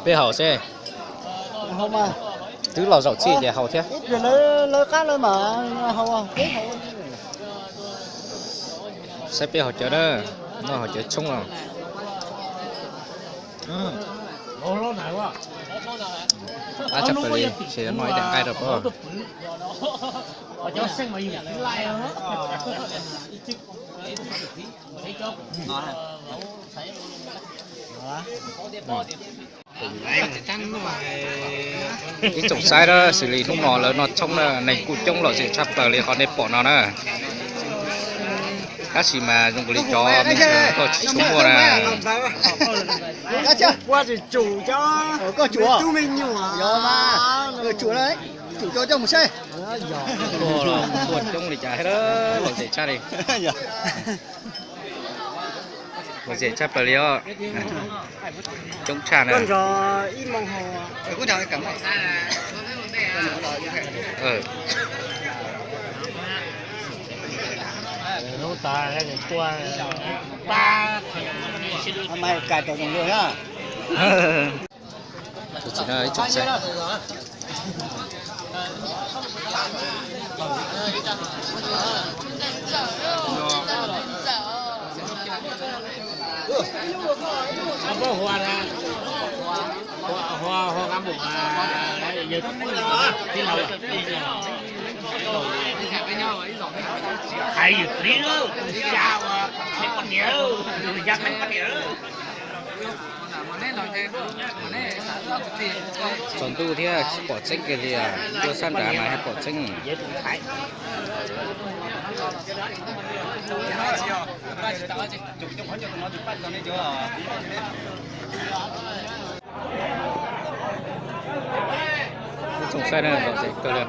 Peb haus seb. Twb los zaum txij ces haus thiab. Saib peb haus cawv na, noj haus cawv tshoob los. Ab tshaj plaws li, ces noj ib daim nqaij rau peb. Ib tsoom saib na, xws li hnub no lawv noj tshoob na, neeg kuj coob lom zem tshaj plaws li qhov nej pom no na. Tab sis mas zoo nkaus li cov me ntxhais tuaj tsis tshua muaj na. Tuaj coob li cas lom zem tshaj li. Lom zem tshaj plaws li os. Coob tshaj na. Tus txiv no ib tsoom saib. Hais yus txiv, poj niam, yus yog poj niam. Tsaus ntuj thiab tsis pom tseeb kiag li, tuaj sab nrad mas thiaj pom tseeb. Ib tsoom saib na, lom zem kawg li.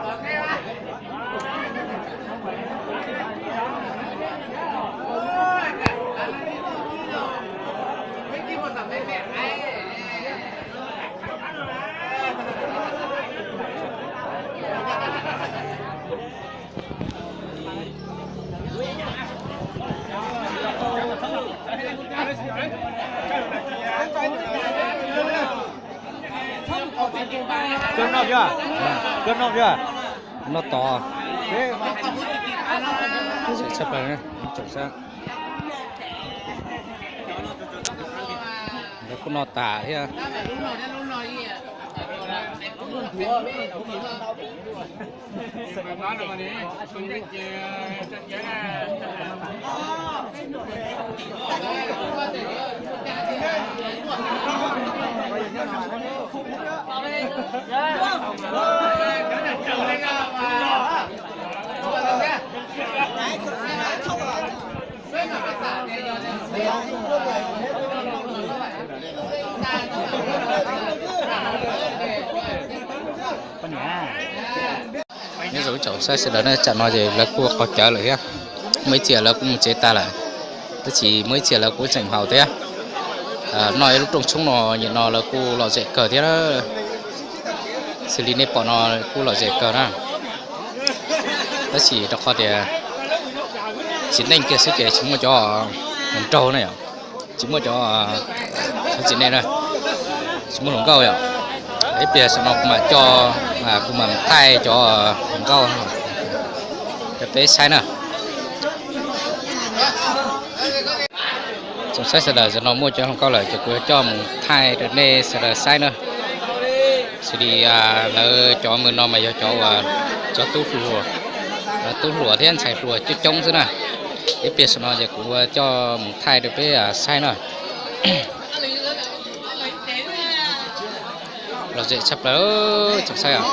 Noj tod. Tshaj plaws, tsoom saib. Lawv kuj noj tas thiab. Nyob zoo ib tsoom saib sawv daws na, tsam no ces lawv kuj qaug cawv lawm thiab. Muaj ib txhia lawv kuj mus tsev tas lawm, tab sis muaj ib txhia lawv kuj tseem haus thiab. Noj ib lub rooj tshoob no, nim no lawv kuj lom zem kawg thiab. Xws li nej pom no kuj lom zem kawg na. Tab sis rau qhov tias txiv neej kiag xwb ces tsis muaj cov hluas nraug na yom, tsis muaj cov txiv neej na, tsis muaj hluas nkauj yom. Ib pliag saum no kuv mam coj, kuv mam thaij cov hluas nkauj rau peb saib na. Tsoom saib sawv daws, zaum no muaj cov hluas nkauj lawm ces kuv yuav coj mus thaij rau nej sawv daws saib na. Xws li lawv cov mus no mas yog cov uas cov tub hluas, tub hluas thiab ntxhais hluas coob coob xwb na. Ib pliag saum no ces kuv coj mus thaij rau peb saib na. Lom zem tshaj plaws tsoom saib.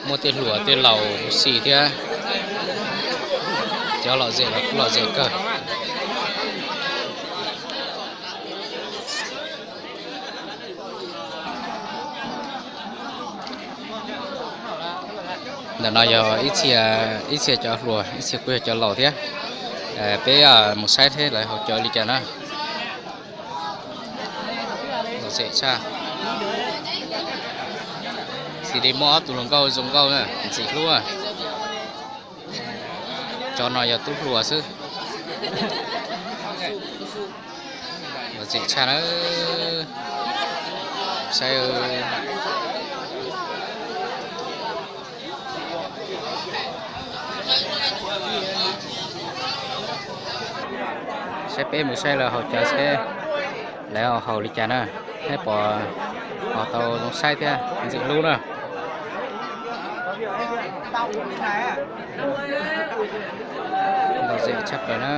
Muaj tej hluas tej laus huv si thiab. Cov lom zem los kuj lom zem kawg. Ntawm no yog ib txhia, ib txhia cov hluas, ib txhia kuj yog cov laus thiab. Peb mus saib thiab lawv haus cawv li cas na. Lom zem tshaj. Xws li muaj ob tug hluas nkauj zoo nkauj ntxim hlub. Cov no yog tub hluas xwb. Txim tshaj na, saib, saib peb mus saib lawv haus cawv seb lawv haus li cas na, saib pom ho tau zoo saib thiab ntxim hlub na. Lom zem tshaj plaws na,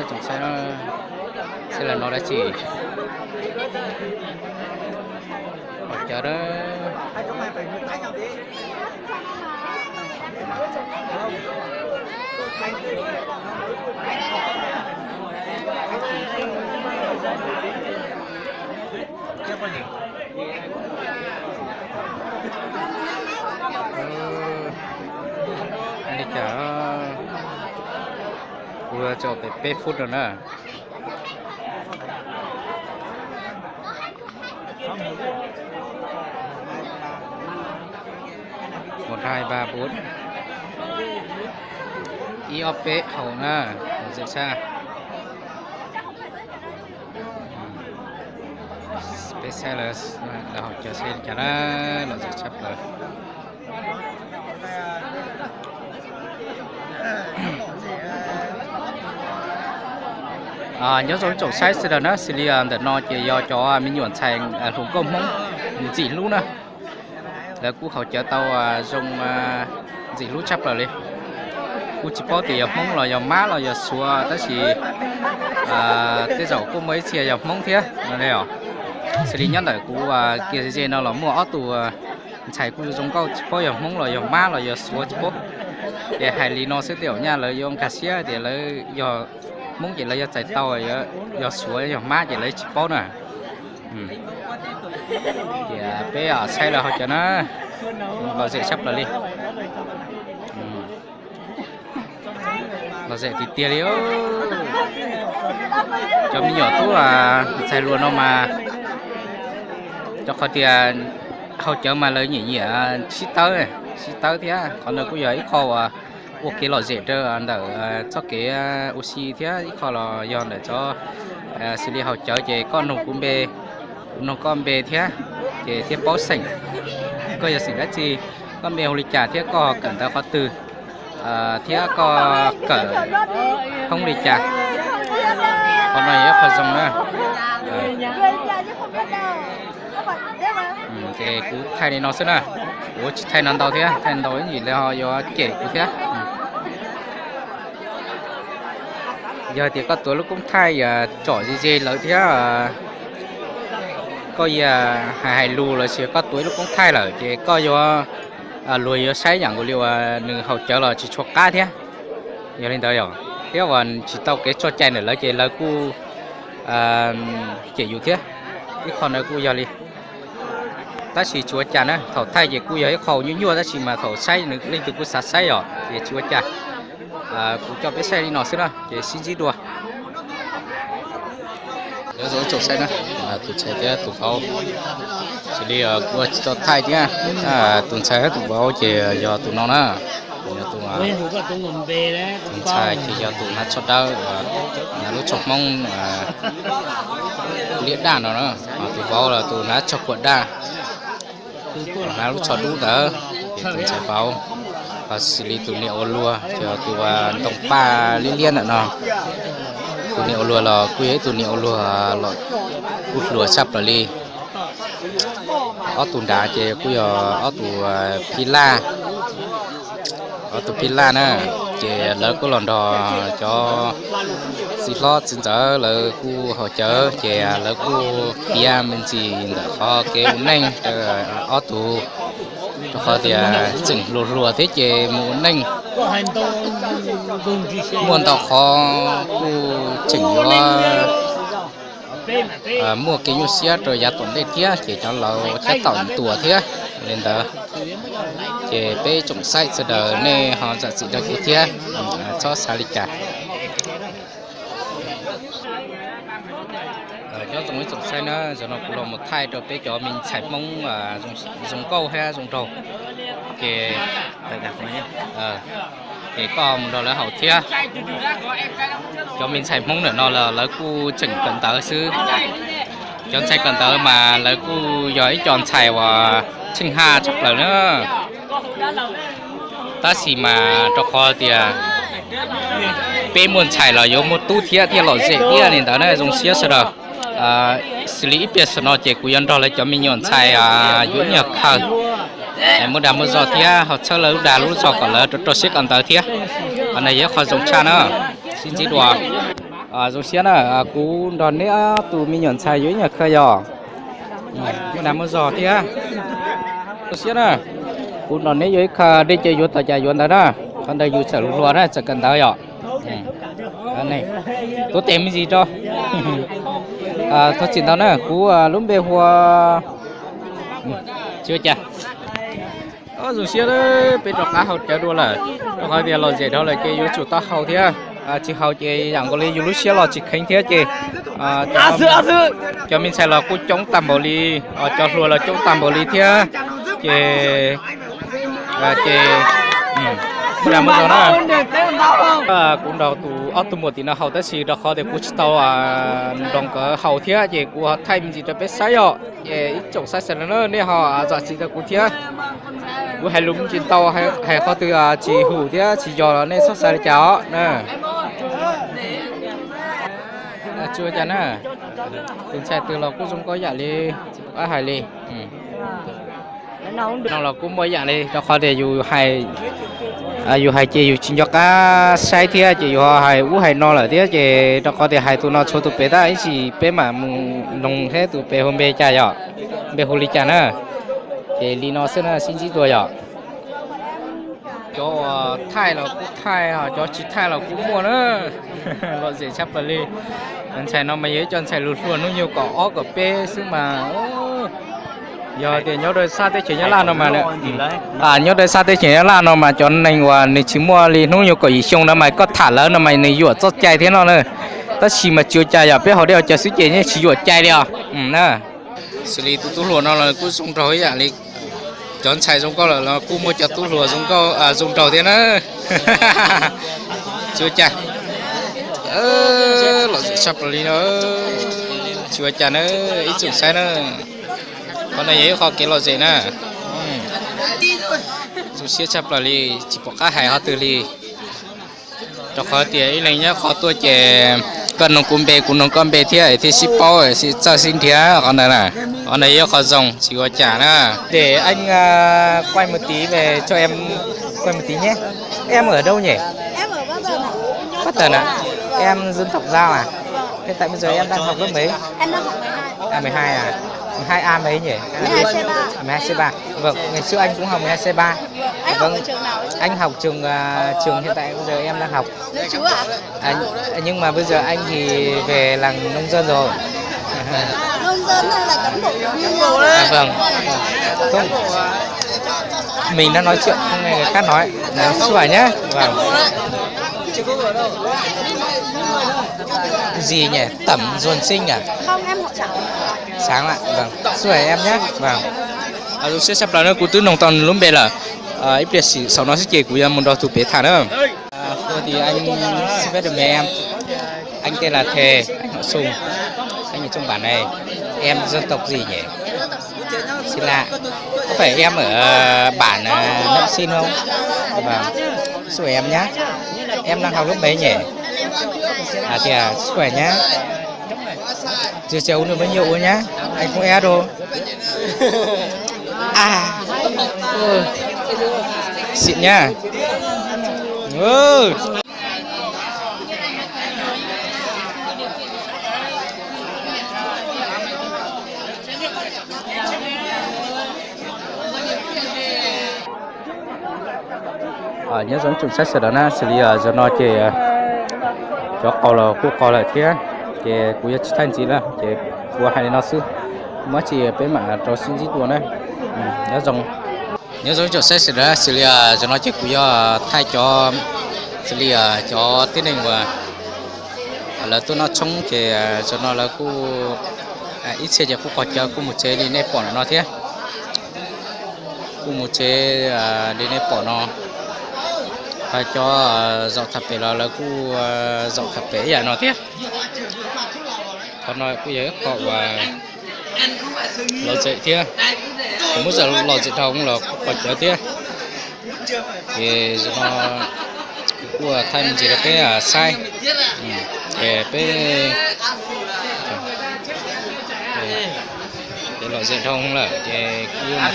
tsoom saib no, saib lawv noj dab tsi. Haus cawv na. Li cas, kuv tso pem peb phút no na. Một hai ba bốn, ib ob peb haus na, lom zem tshaj. Peb saib lawv haus cawv seb li cas na, lom zem tshaj plaws. Nyob zoo tsoom saib sawv daws na, xws li ntawm no ces yog cov me nyuam ntxhais hluas nkauj Hmoob ntxim hlub na. Lawv kuj haus cawv tau zoo ntxim hlub tshaj plaws li. Kuj tsis paub tias yog Hmoob los yog Mab los yog Suav, tab sis tej zaum kuj muaj ib txhia yog Hmoob thiab no os. Xws li nyob ntawm kuv kiag ze ze no los muaj ob tug ntxhais kuj zoo nkauj, tsis paub yog Hmoob los yog Mab los yog Suav tsis paub. Ces hais li no xwb tej zaum nyaj lawv yuav nkag siab tias lawv yog Hmoob ces lawv yuav txais tau, yog Suav yog Mab ces lawv tsis paub na. Ces peb saib lawv haus cawv na, lom zem tshaj plaws li. Lom zem tiag tiag li. Cov me nyuam tub ntxhais hluas no mas, rau qhov tias haus cawv mas lawv nyiam nyiam sib tawb, sib tawb thiab qhov ntawd kuj yog ib qho uas ua kev lom zem rau ntawm txoj kev ua si thiab ib qho los yog ntawm txoj, xws li haus cawv ces koj nug kuv npe, kuv nug koj npe thiab, ces thiaj paub xeem. Koj yog xeem dab tsi, koj npe hu li cas thiab koj kawm ntawv qhov twg, thiab koj kawm hoob li cas. Qhov no yog ib qho zoo na. Ces kuv thaij li no xwb na, kuv tsis thaij no ntau thiab, thaij ntau ib yim lawv ho yuav cem kuv thiab. Yog tias koj tuav lub koob thaij tsom ze ze lawv thiab, koj yog hais hais lus los sis koj tuav ib lub koob thaij lawm ces koj yuav, luag yuav saib yam nkaus li uas nws haus cawv los tsis tshua qab thiab. Yog li ntawd yom, thiab uas tsis tau kev tso cai ntawm lawv ces lawv kuj cem yus thiab. Ib qho ntawd kuj yog li, tab sis tsis ua cas na, thaum thaij ces kuj yog ib qho nyuaj nyuaj tab sis mas thaum saib nws leej twg kuj xav saib os, ces tsis ua cas. Kuv coj peb saib li no xwb na ces sib ntsib dua. Nyob zoo ib tsoom saib na, tus ntxhais thiab tus vauv, xws li kuv tsis tau thaij thiab, tus ntxhais thiab tus vauv ces yog tus no na, yog tus, tus ntxhais ces yog tus hnav tsho dawb, hnav lub tsho Hmoob liab daj no na, tus vauv los tus hnav tsho khuam daj, hnav lub tsho dub ntawd, ces tus ntxhais vauv. Ho xws li tus niam ua luag ces tus ntoo paj liab liab ntawm no, tus niam ua luag los kuj yog ib tug niam ua luag los kuj hluas tshaj plaws li. Ob tug nrad ces kuj yog ob tug phij laj, ob tug phij laj na, ces lawv kuj los nrog cov txiv hlob txiv ntxawm lawv kuj haus cawv ces lawv kuj piav me ntsis ntawm qhov kev ua neej rau ob tug, rau qhov tias tseem hluas hluas thiab ces mus ua neej muaj ntau qhov kuj tseem yuav muaj kev nyuaj siab rau yav tom ntej thiab ces cov laus thiab tau tuas thiab li ntawd. Ces peb tsoom saib sawv daws nej ho zam txim rau kuv thiab, txhob xav li cas. Nyob zoo ib tsoom saib na, zaum no kuv los mus thaij rau peb cov me ntxhais Hmoob zoo nkauj thiab zoo nraug. Ces, ces koj mus nrog lawv haus thiab. Cov me ntxhais Hmoob ntawm no los lawv kuj tseem kawm ntawv xwb. Cov ntxhais kawm ntawv mas lawv kuj yog ib co ntxhais uas tsheej haj tshaj plaws na. Tab sis mas rau qhov tias peb muaj ntxhais los yuav muaj tub thiab thiaj lom zem thiab li ntawd na. Zoo siab sawv daws, xws li ib pliag saum no ces kuv yuav nrog lawv cov me nyuam ntxhais yuav ib nyuag khaws muaj dag muaj zog thiab ho txhawb lawv lub dag lub zog kom lawv rau rau siab kawm ntawv thiab. Qhov no yog ib qho zoo tshaj na. Sib ntsib dua. Zoo siab na, kuv nrog neb ob tug me nyuam ntxhais yuav ib nyuag khaws yog. Muaj dag muaj zog thiab. Zoo siab na, kuv nrog neb yuav ib khaws dej ces yuav tau cas yuav ntawd na. Qhov ntawd yus txawm hluas na txawm kawm ntawv yom. Tuav tes me ntsis rau. Thov txim ntau na, kuv lub npe hu ua, tsis ua cas. Zoo siab, peb rov qab haus cawv dua lawm, rau qhov tias lom zem dhau lawm ces yuav tsum tau haus thiab. Tsis haus ces yam nkaus li yus lub siab los tsis kheev thiab ces cov me ntxhais los kuj coob tag npaum li, cov hluas los coob tag npaum li thiab ces, ces muaj dag muaj zog na. Kuv nrog tus ob tug muam tim no haus tab sis rau qhov tias kuv tsis tau nrog nkawd haus thiab ces kuv ho thaij me ntsis rau peb saib yom. Ces ib tsoom saib sawv daws na, nej ho zam txim rau kuv thiab. Kuv hais lus me ntsis ntau, hais qhov twg tsis hum thiab tsis yog los nej txhob xav li cas os na. Tsis ua cas na, tus ntxhais twg los kuj zoo nkauj yam li, tsis pom qab hais li. No los kuj muaj yam li, rau qhov tias yus hais ces yus tsis nco qab saib thiab ces yus ho hais ub hais no lawm thiab ces rau qhov tias hais tus no tshuav tus pem tab ib ntsis peb mam mus noog thiab tus pem hu npe cas yom, npe hu li cas na. Ces li no xwb na, sib ntsib dua yom. Cov uas thaij los kuj thaij, cov tsis thaij los kuj muaj na. Lom zem tshaj plaws li. Ntxhais no mas yog ib co ntxhais lus hluas hnub nyoog kaum ob kaum peb xwb mas, yog tias nyob rau sab teb chaws Nyab Laj no mas, nyob rau sab teb chaws Nyab Laj no mas cov neeg uas nws tsis muaj li hnub nyoog kaum yim xyoo no mas koj tham lawv no mas nws yuam txoj cai thiab no na. Tab sis mas tsis ua cas, yog peb haus dej haus cawv xwb ces yeej tsis yuam cai li os na. Xws li tus tub hluas no los kuj zoo nraug ib yam li, cov ntxhais zoo nkauj lawm los kuj muaj cov tub hluas zoo nkauj zoo nraug thiab na. Tsis ua cas, lom zem tshaj plaws li no. Tsis ua cas na, ib tsoom saib na. Qhov no yog ib qho kev lom zem na. Zoo siab tshaj plaws li, tsis pom qab hais qhov twg li. Rau qhov tias ib leeg nyob qhov tuaj ces koj nug kuv npe kuv nug koj npe thiab thiaj sib paub sib txawj sib nrhiav qhov ntawd na. Qhov ntawd yog qhov zoo tsis ua cas na. Để anh quay một tí về cho em, quay một tí nhé. Em ở đâu nhỉ? Bắt tần à? Em dân tộc Dao à? Hiện tại bây giờ em đang học lớp mấy? À, mười hai à? Mười hai A mấy nhỉ? Mười hai C ba. Vâng, ngày xưa anh cũng học mười hai C ba. Vâng, anh học trường, à, trường hiện tại bây giờ em đang học. À, nhưng mà bây giờ anh thì về làm nông dân rồi. Nông dân hay là cán bộ? À, vâng. Không. Mình đang nói chuyện, không nghe người khác nói. Là Xuân nhá. Vâng. Gì nhỉ? Tẩm Duần Sinh à? Không, em họ Trảo. Sáng ạ. Vâng. Xuân em nhé. Vâng. Siab tshaj plaws na, kuv twb noog tau nws lub npe lawm. Ib pliag xwb saum no xwb ces kuv yuav mus nrog tus pem tham na. Tôi thì anh xin phép được mời em. Anh tên là Thề, anh họ Sùng. Anh ở trong bản này. Em dân tộc gì nhỉ? Xin lạ. Có phải em ở, ờ, bản, ờ, Nậm Xin không? Vâng. Chúc em nhá. Em đang học lớp mấy nhỉ? À, thì, à, chúc em nhá. Chiều chiều uống được bánh nhiều uống nhá. Anh không ép đâu. À. Ừ. Xịn nhá. Ừ. Nyob zoo tsoom saib sawv daws na, xws li zaum no ces cov qaug los kuj qaug lawm thiab, ces kuv yuav tsis thaij ntxiv lawm ces kuv hais li no xwb, muaj tsi peb mam rov sib ntsib dua na. Nyob zoo, nyob zoo tsoom saib sawv daws, xws li zaum no ces kuv yuav thaij cov, xws li cov tib neeg uas lawv tuaj noj tshoob ces zaum no lawv kuj ib txhia ces kuj qaug cawv kuj mus tsev li nej pom ntawm no thiab. Kuj mus tsev li nej pom no. Ho cov zaum tham pem los lawv kuj zaum tham pem ib yam no thiab. Qhov no kuj yog ib qho uas Lom zem thiab, kuv muab lom zem dhau los kuj pom cawv thiab. Ces zaum no kuv kuj thaij me ntsis rau peb saib, ces peb, ces lom zem dhau lawm ces kuv yuav mus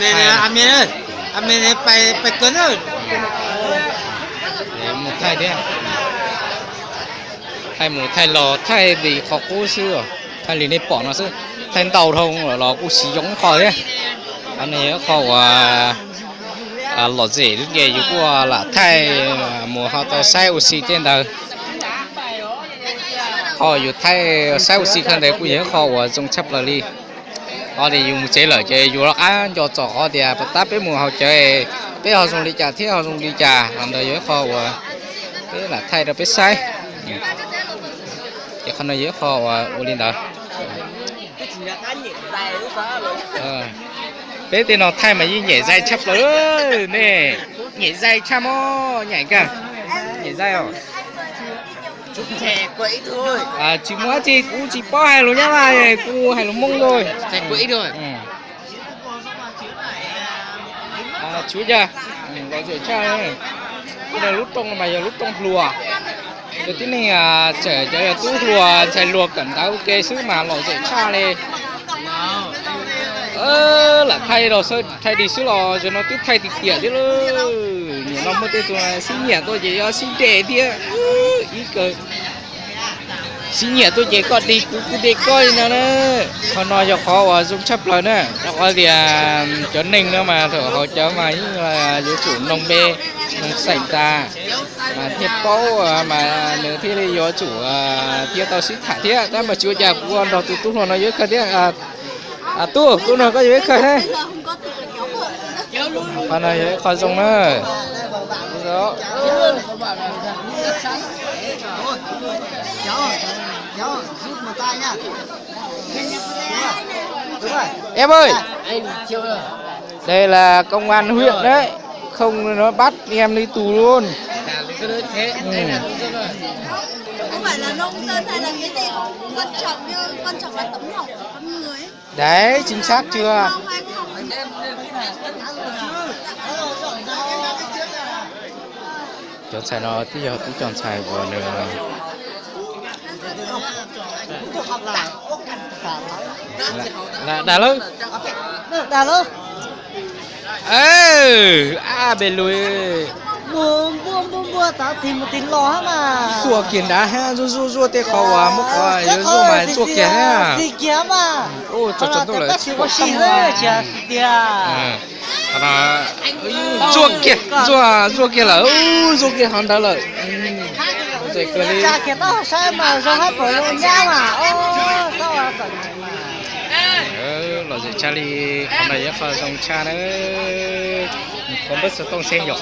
thaij, mus thaij thiab. Thaij mus thaij los thaij li qhov qub xwb, thaij li nej pom no xwb, thaij ntau dhau los kuj tsis zoo ib qho thiab. Qhov no yog ib qho uas lom zem ces yus kuj lam thaij mus ho tau saib ua si tej ntawd. Qhov yus thaij saib ua si kawg ntawd kuj yog ib qho uas zoo tshaj plaws li. Qhov tias yus mus tsev lawm ces yus rov qab nco txog qhov tias puas tab peb mus haus cawv, peb ho zoo li cas thiab ho zoo li cas, qhov ntawd yog ib qho uas peb lam thaij rau peb saib. Ces qhov no yog ib qho uas ua li ntawd. Peb tej no thaij mas yeej nyem zais tshaj plaws ne. Nyem zais tshaj mog, nyem kag, nyem zais os. Tsis muaj dab tsi, kuv tsis paub hais lus Nyab Laj, kuv hais lus Hmoob xwb. Tsis ua cas, lom zem tshaj. Lub rooj mas yog lub rooj hluas, cov tib neeg tseem cov yog tub hluas ntxhais hluas kawm ntawv ua ke xwb mas lom zem tshaj li. Lam thaij los thaij dig xwb los zaum no twb thaij tiag tiag thiab lauj. Nim no muaj tej tus sib nyiam tuaj ces yuav sib de thiab. Ib kawg sib nyiam tuaj ces koj de kuv kuv de koj li no na. Qhov no yog qhov uas zoo tshaj plaws na, rau qhov tias cov neeg no mas thaum haus cawv mas yeej yuav tsum noog npe noog xeem tas mas thiaj paub, mas nws thiaj li yuav tsum thiaj tau sib tham thiab. Tab mas tsis ua cas, kuv nrog tus tub hluas no yog ib kawg thiab. Tub, kuv nrog koj yog ib kawg thiab. Qhov no yog ib qho zoo na. Em ơi, đây là công an huyện đấy, không nó bắt em đi tù luôn. Không phải là nông dân hay là cái gì không quan trọng, nhưng quan trọng là tấm lòng của con người ấy. Đấy, chính xác chưa? Cov ntxhais no twb yog tib co ntxhais uas nws dag lawm. Dag lawm. Ab, peb lug. Txuaj kiag nrad hab, zuaj zuaj zuaj tej qhov uas muab qhov yuav zuaj mas txuaj kiag hab. Tso tso ntuj lawm. Zuaj kiag, zuaj kiag lawm, zuaj kiag qhov ntawd lawm. Lom zem tshaj li, qhov no yog qhov zoo tshaj na. Qhov npawb xov tooj xeeb yom.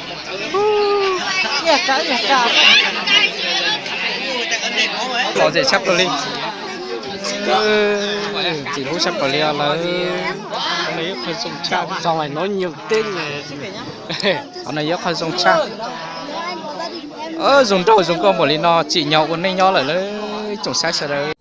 Lom zem tshaj plaws li. Txiv hlub tshaj plaws li os lawv. Qhov no yog qhov zoo tshaj. Qhov no yog qhov zoo tshaj. Zoo nraug zoo nkauj npaum li no tsim nyog ua neej nyob lawm lauj, tsoom saib sawv daws.